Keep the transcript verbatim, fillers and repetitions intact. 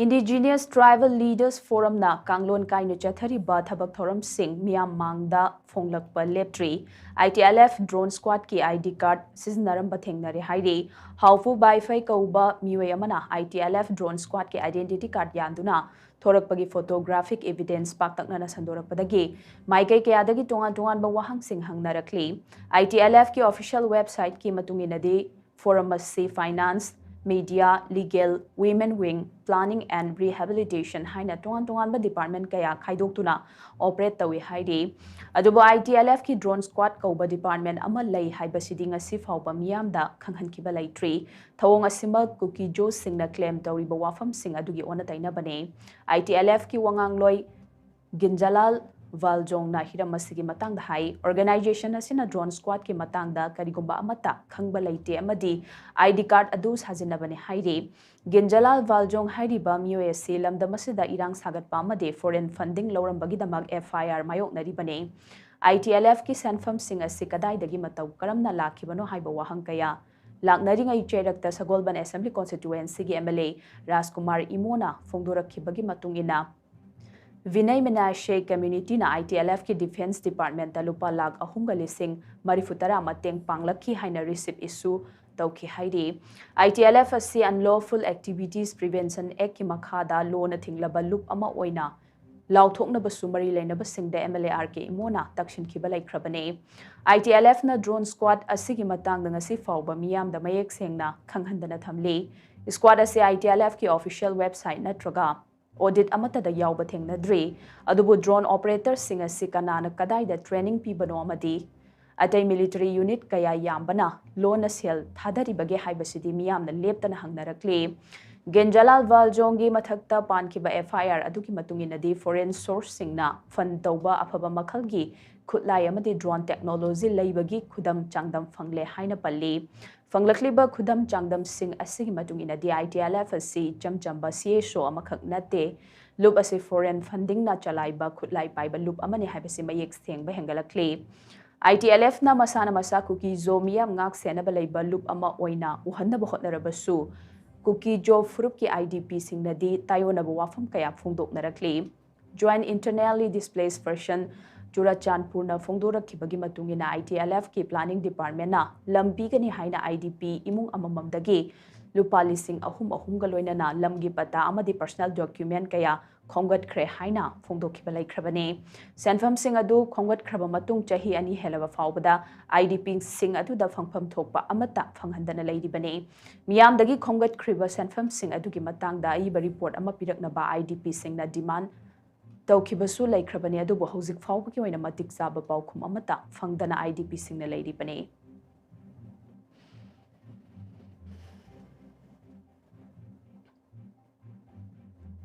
Indigenous Tribal Leaders Forumꯅ ꯀꯥꯡꯂꯣꯟ ꯀꯥꯏꯅ ꯆꯠꯊꯔꯤꯕ ꯊꯕꯛ ꯊꯧꯔꯝꯁꯤꯡ ꯃꯤꯌꯥꯝ ꯃꯥꯡꯗ ꯐꯣꯡꯂꯛꯄ ꯂꯦꯞꯇ꯭ꯔꯤ꯫ ITLF drone squadꯀꯤ ID card ꯁꯤꯖꯤꯟꯅꯔꯝꯕ ꯊꯦꯡꯅꯔꯦ ꯍꯥꯏꯔꯤ꯫ ꯍꯥꯎꯐꯨ ꯕꯥꯏꯐꯩ ꯀꯧꯕ ꯃꯤꯑꯣꯏ ꯑꯃꯅ ITLF drone squadꯀꯤ identity card ꯌꯥꯟꯗꯨꯅ ꯊꯣꯔꯛꯄꯒꯤ photographic evidence ꯄꯥꯛꯇꯛꯅꯅ ꯁꯟꯗꯣꯔꯛꯄꯗꯒꯤ ꯃꯥꯏꯀꯩ ꯀꯌꯥꯗꯒꯤ ꯇꯣꯉꯥꯟ ꯇꯣꯉꯥꯟꯕ ꯋꯥꯍꯪꯁꯤꯡ ꯍꯪꯅꯔꯛꯂꯤ꯫ ITLFꯀꯤ official websiteꯀꯤ ꯃꯇꯨꯡ ꯏꯟꯅꯗꯤ, forum ꯑꯁꯤ finance, media, legal, women wing, planning and rehabilitation ꯍꯥꯏꯅ ꯇꯣꯉꯥꯟ ꯇꯣꯉꯥꯟꯕ department ꯀꯌꯥ ꯈꯥꯏꯗꯣꯛꯇꯨꯅ operate ꯇꯧꯏ ꯍꯥꯏꯔꯤ꯫ ꯑꯗꯨꯕꯨ ITLFꯀꯤ drone squad ꯀꯧꯕ department ꯑꯃ ꯂꯩ ꯍꯥꯏꯕꯁꯤꯗꯤ ꯉꯁꯤ ꯐꯥꯎꯕ ꯃꯤꯌꯥꯝꯗ ꯈꯪꯍꯟꯈꯤꯕ ꯂꯩꯇ꯭ꯔꯤ꯫ ꯊꯧꯑꯣꯡ ꯑꯁꯤꯃꯛ ꯀꯨꯀꯤꯖꯣꯁꯤꯡꯅ claim ꯇꯧꯔꯤꯕ ꯋꯥꯐꯝꯁꯤꯡ ꯑꯗꯨꯒꯤ ꯑꯣꯟꯅ ꯇꯩꯅꯕꯅꯤ꯫ ITLFꯀꯤ ꯋꯥꯉꯥꯡꯂꯣꯏ ꯒꯤꯟꯖꯥꯂꯥꯜ ꯚꯥꯜꯖꯣꯡꯅ ꯍꯤꯔꯝ ꯑꯁꯤꯒꯤ ꯃꯇꯥꯡꯗ ꯍꯥꯏ, organization ꯑꯁꯤꯅ drone squadꯀꯤ ꯃꯇꯥꯡꯗ ꯀꯔꯤꯒꯨꯝꯕ ꯑꯃꯠꯇ ꯈꯪꯕ ꯂꯩꯇꯦ ꯑꯃꯗꯤ ID card ꯑꯗꯨ ꯁꯥꯖꯤꯟꯅꯕꯅꯤ ꯍꯥꯏꯔꯤ꯫ ꯒꯤꯟꯖꯥꯂꯥꯜ ꯚꯥꯜꯖꯣꯡ ꯍꯥꯏꯔꯤꯕ ꯃꯤꯑꯣꯏ ꯑꯁꯤ ꯂꯝꯗꯝ ꯑꯁꯤꯗ ꯏꯔꯥꯡ ꯁꯥꯒꯠꯄ ꯑꯃꯗꯤ foreign funding ꯂꯧꯔꯝꯕꯒꯤꯗꯃꯛ FIR ꯃꯥꯌꯣꯛꯅꯔꯤꯕꯅꯤ꯫ ITLFꯀꯤ ꯁꯦꯟꯐꯝꯁꯤꯡ ꯑꯁꯤ ꯀꯗꯥꯏꯗꯒꯤ ꯃꯇꯧ ꯀꯔꯝꯅ ꯂꯥꯛꯈꯤꯕꯅꯣ ꯍꯥꯏꯕ ꯋꯥꯍꯪ ꯀꯌꯥ ꯂꯥꯛꯅꯔꯤꯉꯩ ꯆꯩꯔꯛꯇ ꯁꯒꯣꯜꯕꯟ Assembly Constituencyꯒꯤ MLA ꯔꯥꯖꯀꯨꯃꯥꯔ ꯏꯃꯣꯅ ꯐꯣꯡꯗꯣꯔꯛꯈꯤꯕꯒꯤ ꯃꯇꯨꯡ ꯏꯟꯅ, ꯚꯤꯅꯩ ꯃꯤꯅꯥꯁꯦ communityꯅ ITLFꯀꯤ defence departmentꯇ ꯂꯨꯄꯥ ꯂꯥꯈ ꯑꯍꯨꯝꯒ ꯂꯤꯁꯤꯡ ꯃꯔꯤꯐꯨ ꯇꯔꯥ ꯃꯇꯦꯡ ꯄꯥꯡꯂꯛꯈꯤ ꯍꯥꯏꯅ receipt issue ꯇꯧꯈꯤ ꯍꯥꯏꯔꯤ꯫ ITLF ꯑꯁꯤ Unlawful Activities Prevention Actꯀꯤ ꯃꯈꯥꯗ ꯂꯣꯅ ꯊꯤꯡꯂꯕ ꯂꯨꯞ ꯑꯃ ꯑꯣꯏꯅ ꯂꯥꯎꯊꯣꯛꯅꯕꯁꯨ ꯃꯔꯤ ꯂꯩꯅꯕꯁꯤꯡꯗ MLA RK ꯏꯃꯣꯅ ꯇꯛꯁꯤꯟꯈꯤꯕ ꯂꯩꯈ꯭ꯔꯕꯅꯤ꯫ ITLFꯅ drone squad ꯑꯁꯤꯒꯤ ꯃꯇꯥꯡꯗ ꯉꯁꯤ ꯐꯥꯎꯕ ꯃꯤꯌꯥꯝꯗ ꯃꯌꯦꯛ ꯁꯦꯡꯅ ꯈꯪꯍꯟꯗꯅ ꯊꯝꯂꯤ꯫ Squad ꯑꯁꯤ ITLFꯀꯤ official website ꯅꯠꯇ꯭ꯔꯒ audit ꯑꯃꯠꯇꯗ ꯌꯥꯎꯕ ꯊꯦꯡꯅꯗ꯭ꯔꯤ꯫ ꯑꯗꯨꯕꯨ drone operatorꯁꯤꯡ ꯑꯁꯤ ꯀꯅꯥꯅ ꯀꯗꯥꯏꯗ training ꯄꯤꯕꯅꯣ ꯑꯃꯗꯤ ꯑꯇꯩ military unit ꯀꯌꯥ ꯌꯥꯝꯕꯅ ꯂꯣꯟꯅ ꯁꯦꯜ ꯊꯥꯗꯔꯤꯕꯒꯦ ꯍꯥꯏꯕꯁꯤꯗꯤ ꯃꯤꯌꯥꯝꯅ ꯂꯦꯞꯇꯅ ꯍꯪꯅꯔꯛꯂꯤ꯫ ꯒꯦꯟꯖꯥꯂꯥꯜ ꯚꯥꯜꯖꯣꯡꯒꯤ ꯃꯊꯛꯇ ꯄꯥꯟꯈꯤꯕ FIR ꯑꯗꯨꯒꯤ ꯃꯇꯨꯡ ꯏꯟꯅꯗꯤ foreign sourceꯁꯤꯡꯅ fund ꯇꯧꯕ ꯑꯐꯕ ꯃꯈꯜꯒꯤ ꯈꯨꯠꯂꯥꯏ ꯑꯃꯗꯤ drone technology ꯂꯩꯕꯒꯤ ꯈꯨꯗꯝ ꯆꯥꯡꯗꯝ ꯐꯪꯂꯦ ꯍꯥꯏꯅ ꯄꯜꯂꯤ꯫ ꯐꯪꯂꯛꯂꯤꯕ ꯈꯨꯗꯝ ꯆꯥꯡꯗꯝꯁꯤꯡ ꯑꯁꯤꯒꯤ ꯃꯇꯨꯡ ꯏꯟꯅꯗꯤ ITLF ꯑꯁꯤ ꯏꯆꯝ ꯆꯝꯕ CSO ꯑꯃꯈꯛ ꯅꯠꯇꯦ꯫ ꯂꯨꯞ ꯑꯁꯤ foreign fundingꯅ ꯆꯂꯥꯏꯕ ꯈꯨꯠꯂꯥꯏ ꯄꯥꯏꯕ ꯂꯨꯞ ꯑꯃꯅꯤ ꯍꯥꯏꯕꯁꯤ ꯃꯌꯦꯛ ꯁꯦꯡꯕ ꯍꯦꯟꯒꯠꯂꯛꯂꯤ꯫ ITLFꯅ ꯃꯁꯥꯅ ꯃꯁꯥ ꯀꯨꯀꯤꯖꯣ ꯃꯤꯌꯥꯝ ꯉꯥꯛ ꯁꯦꯟꯅꯕ ꯂꯩꯕ ꯂꯨꯞ ꯑꯃ ꯑꯣꯏꯅ ꯎꯍꯟꯅꯕ ꯍꯣꯠꯅꯔꯕꯁꯨ, ꯀꯨꯀꯤ ꯖꯣ ꯐꯨꯔꯨꯞꯀꯤ IDPꯁꯤꯡꯅꯗꯤ ꯇꯥꯏꯑꯣꯟꯅꯕ ꯋꯥꯐꯝ ꯀꯌꯥ ꯐꯣꯡꯗꯣꯛꯅꯔꯛꯂꯤ꯫ Joint Internally Displaced Person ꯆꯨꯔꯆꯥꯟꯄꯨꯔꯅ ꯐꯣꯡꯗꯣꯔꯛꯈꯤꯕꯒꯤ ꯃꯇꯨꯡ ꯏꯟꯅ, ITLFꯀꯤ Planning Departmentꯅ ꯂꯝ ꯄꯤꯒꯅꯤ ꯍꯥꯏꯅ IDP ꯏꯃꯨꯡ ꯑꯃꯃꯝꯗꯒꯤ ꯂꯨꯄꯥ ꯂꯤꯁꯤꯡ ꯑꯍꯨꯝ ꯑꯍꯨꯝꯒ ꯂꯣꯏꯅꯅ ꯂꯝꯒꯤ ꯄꯇꯥ ꯑꯃꯗꯤ personal document ꯀꯌꯥ ꯈꯣꯝꯒꯠꯈ꯭ꯔꯦ ꯍꯥꯏꯅ ꯐꯣꯡꯗꯣꯛꯈꯤꯕ ꯂꯩꯈ꯭ꯔꯕꯅꯤ꯫ ꯁꯦꯟꯐꯝꯁꯤꯡ ꯑꯗꯨ ꯈꯣꯝꯒꯠꯈ꯭ꯔꯕ ꯃꯇꯨꯡ ꯆꯍꯤ ꯑꯅꯤ ꯍꯦꯜꯂꯕ ꯐꯥꯎꯕꯗ IDPꯁꯤꯡ ꯑꯗꯨꯗ ꯐꯪꯐꯝ ꯊꯣꯛꯄ ꯑꯃꯠꯇ ꯐꯪꯍꯟꯗꯅ ꯂꯩꯔꯤꯕꯅꯤ꯫ ꯃꯤꯌꯥꯝꯗꯒꯤ ꯈꯣꯝꯒꯠꯈ꯭ꯔꯤꯕ ꯁꯦꯟꯐꯝꯁꯤꯡ ꯑꯗꯨꯒꯤ ꯃꯇꯥꯡꯗ ꯑꯏꯕ report ꯑꯃ ꯄꯤꯔꯛꯅꯕ IDPꯁꯤꯡꯅ demand ꯇꯧꯈꯤꯕꯁꯨ ꯂꯩꯈ꯭ꯔꯕꯅꯤ, ꯑꯗꯨꯕꯨ ꯍꯧꯖꯤꯛ ꯐꯥꯎꯕꯒꯤ ꯑꯣꯏꯅ ꯃꯇꯤꯛ ꯆꯥꯕ ꯄꯥꯎꯈꯨꯝ ꯑꯃꯠꯇ ꯐꯪꯗꯅ IDPꯁꯤꯡꯅ ꯂꯩꯔꯤꯕꯅꯤ꯫